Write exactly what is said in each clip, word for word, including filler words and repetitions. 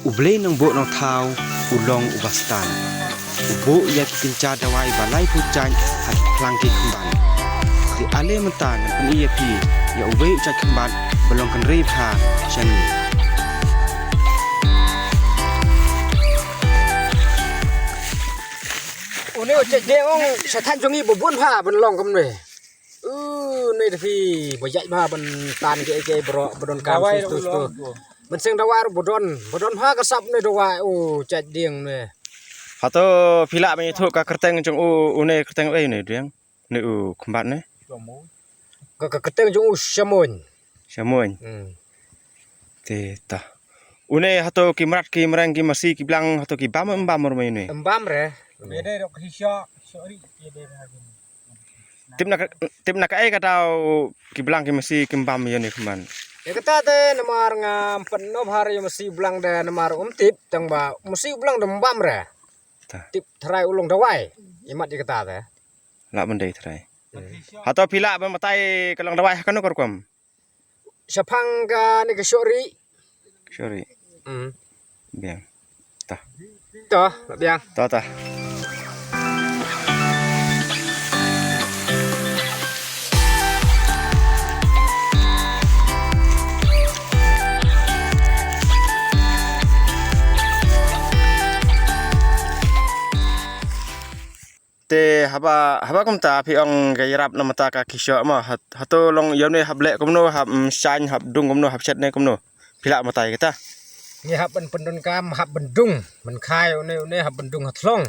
U Blei Nongbuh Nongthaw u long uba stad. U buh ïa ki kynja dawai ba laiphew jait ha ki phlang ki khymban. Te ale mynta ngan pyni ïa phi ïa uwei u jait khymban ba long kynrei bha sha ngi. Une u jait dieng ong sha thaiñ jong ngi ba bun bha ban long kumne. U ne da phi ba ïaid bha ban tan kiei kiei baroh ba donkam. Dawai stu stu stu. Ban seng dawai ruh ba don, ba don bha ka sap ne dawai u jait dieng ne. Hato phi lah ban ïathuh ka kyrteng jong u, une kyrteng ei ne dieng? Ne u khymbat ne? Ka, ka kyrteng jong u Shamoin. Shamoin. Hmm. Te ta. Une hato ki mrad ki mreng ki masi ki blang hato ki bam em bam ruh mai une? Em bam re. Bede dok hisha, hisha ri, bede dok. Tip na ka, tip na kaei ka daw ki blang ki masi kim bam ïa une khymban. Ïa kata te namar ngam pat nop ha ri masi blang de namar um tip tang ba masi blang de em bam re. Ta. Tip tharai u long dawai. Imat ïa kata te. Lah ban dei tharai. Hmm. Hato phi lah ban batai ka long dawai ha kano ka rukom? Shaphang kane ka shoh ri. Shoh ri. Hmm. Biang. Ta. Ta, biang. Ta ta. Te haba, haba kumta phi ong ka ïarap namar ta ka khishoh mo, hat-, hato long ïa une hap leh kumno, hap, mm, shaiñ, hap dung kumno, hap shet ne kumno. Phi lah batai kita. Ngi hap ban pyndonkam, hap ban dung, ban khai une, une hap ban dung ha thlong.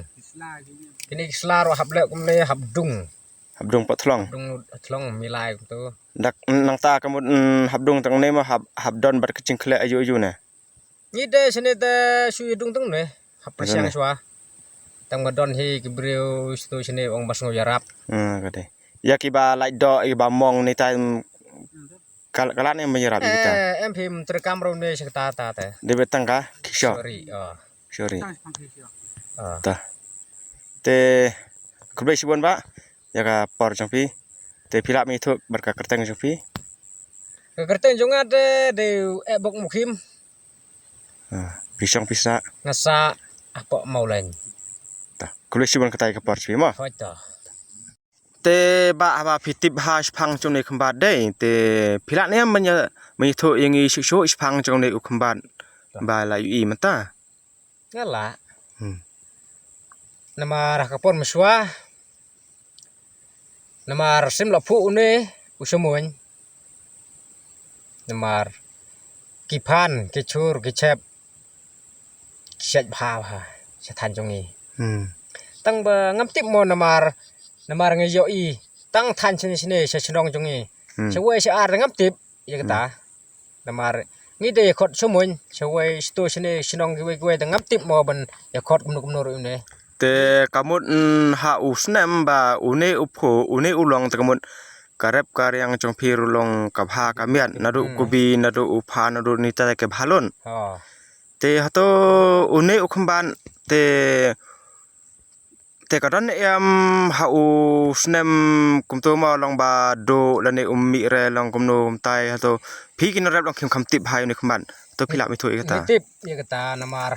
Kine ki sla ruh hap leh kumne, hap dung. Hap dung pat thlong. Dung ha thlong milai kumto. Dak nangta ka mut, mm, hap dung tang ne mo hap, hap don bad ka jingkhleh ayu ayu ne. Ngi dei shane te shu ïa dung tang ne. Hap pyrshang shwa. Tang ba don hi ki briew stu shane ong ba sngew ïarap. Hmm, ka dei. Ïa kiba lait doh, ïa kiba mong ni tai, mm, ka, ka lad ne ban ïarap ïa kita. Eh, em phim treikam ruh ne sha kata ta te. Dei ba tang ka khishoh. Sorry, oh. Sorry. Ah. Ta. Te khublei shibun ba ïa ka por jong phi. Te phi lah ban ïathuh bad ka kyrteng jong phi. Ka kyrteng jong nga te dei u Ebok Mukhim. Ah, phi shong phi sah. Nga sah hapoh Mawleng. Ta. Khublei shibun kata ïa ka por jong phi mo. Hoi ta. Te ba haba phi tip ha shaphang jong une khymbat dei te phi lah ne em ban ïa, ban ïathuh ïa ngi shuh shuh shaphang jong une u khymbat ba la ïohi mynta. Nga lah. Hmm. Namar ha ka por mynshuwa. Namar sim la phuh une u Shamoin. Namar ki phan, ki chur, ki chep. Ki shet bha bha sha thaiñ jong ngi. Hmm. Tang ba ngam tip mo namar, namar ngi ïohi tang thaiñ shane shane sha shnong jong ngi. Hmm. Sha wei sha ar ngam tip. Ïa kata. Hmm. Namar ngi dei ïa khot Shamoin, sha wei sto shane shnong kiwei kiwei te ngam tip mo ban ïa khot kumno kumno ruh ne. Te ka mut, mm, ha u snem ba une u phuh, une u long te ka mut ka rep ka riang jong phi ruh long ka bha ka miat, naduh u kubi, naduh u pha, naduh nita te ka bha lun. Oh. Te hato une u khymban te Te ka don em ha u snem kumto mo long ba duk lane um mih re long kumno kumtai hato phi ki nongrep long kim kham tip ha une khmat to phi lah mih thuh ïa kata. Ngi tip ïa kata namar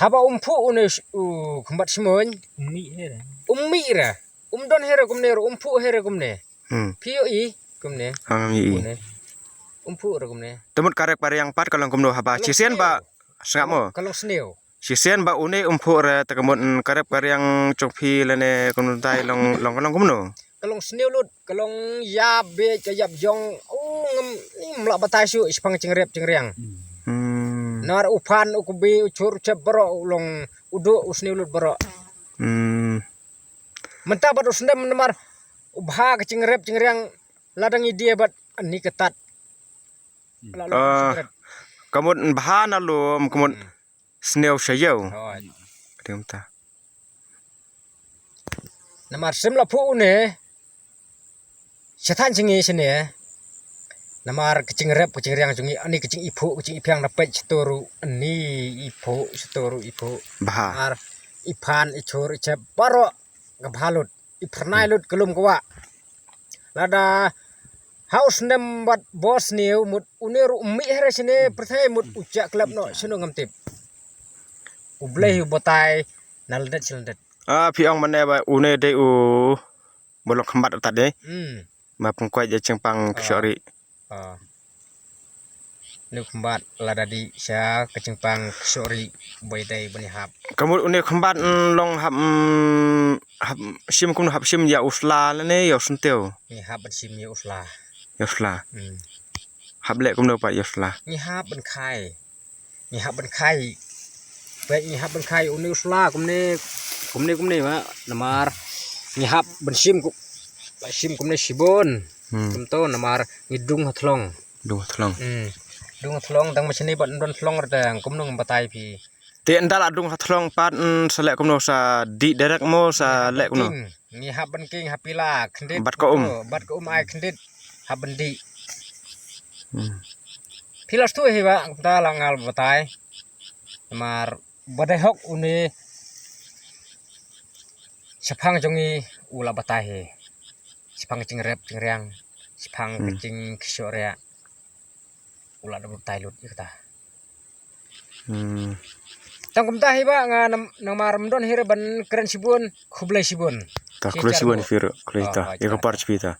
haba um phuh une u khmat Shmoin. Um mih he re. Um mih re. Um don he re kumne re um phuh he re kumne. Hmm. Phi ïohi kumne. Hang ïohi. Kumne. Um phuh re kumne. Te mut ka rep ka riang pat ka long kumno haba shisien ba sngap mo. Ka long sniew. Shisien ba une um phuh re te ka mut ka rep ka riang jong phi lane kumno tai long long long kumno. Ka long sniew lut, ka long ïap beit ka ïap jong u ngam, ngam lah batai shuh shaphang jingrep jingriang. Hmm. Nar u phan u kubi u chur u chep baroh u long u duk u sniew lut baroh. Hmm. Mynta bad u snem namar u bha ka jingrep jingriang lada ngi die bad ani ka tat. Hmm. La long ka jingrep. Ka mut bha na lum ka mut sniew sha ïew. Hooid. Ka dei kumta. Namar sim la phuh une sha than jong ngi shane. Namar ka jingrep ka jingriang jong ngi ani ka jingiphuh ka jingiphiang na peit shato ruh ani iphuh shato ruh iphuh. Bha. Namar i phan i chur i chep baroh ka bha lut, i phyrnai lut ka lum ka wah. Lada Ha u snem bad bos ne u mut une ruh um mih hera shine pyrthei mut u chak klep noh shano ngam tip. U Blei u batai na lyndet shi lyndet. Ah, phi ong mane ba une dei u ba long khymbat tat dei. Hmm. Ma pengkoit ja chingpang kshori. Ah. Nuk mbat lada di sha ka chingpang kshori bai dei bani hap. Kamut une khymbat long hap, mm, hap shim kum hap shim ya usla lane ya usuntew. Ni hap ban shim ya usla. Ya usla. Hmm. Hap leh kumno pat ya usla. Ni hap ban khai. Ni hap ban khai. Pek ni hap ban khai une usla kumne kumne kumne ma namar ni hap ban shim ku shim kumne shibun. Hmm. Kumto namar ni dung ha thlong. Dung ha thlong. Hmm. Dung ha thlong dang ma shini ban don thlong rteng kumno ngam batai phi. Te ndala dung ha thlong pat, mm, sa leh kumno sa di direct mo sa leh kumno. Ni hap ban king ha pila khndit. Bat ka um. Bat ka um ai khndit. Hap ban di. Hmm. Pila stu hi ba ta la ngal batai. Mar badai hok une. Shapang jong i u la batai hi. Shapang jingrep jingriang. Shapang kaching kishore. U la da batai lut i kata. Hmm. Tang kumta hi ba nga namar mdon hi re ban kren shibun khublei shibun. Ta khublei shibun phi ruh khublei ta. Ya ka par shibun ta.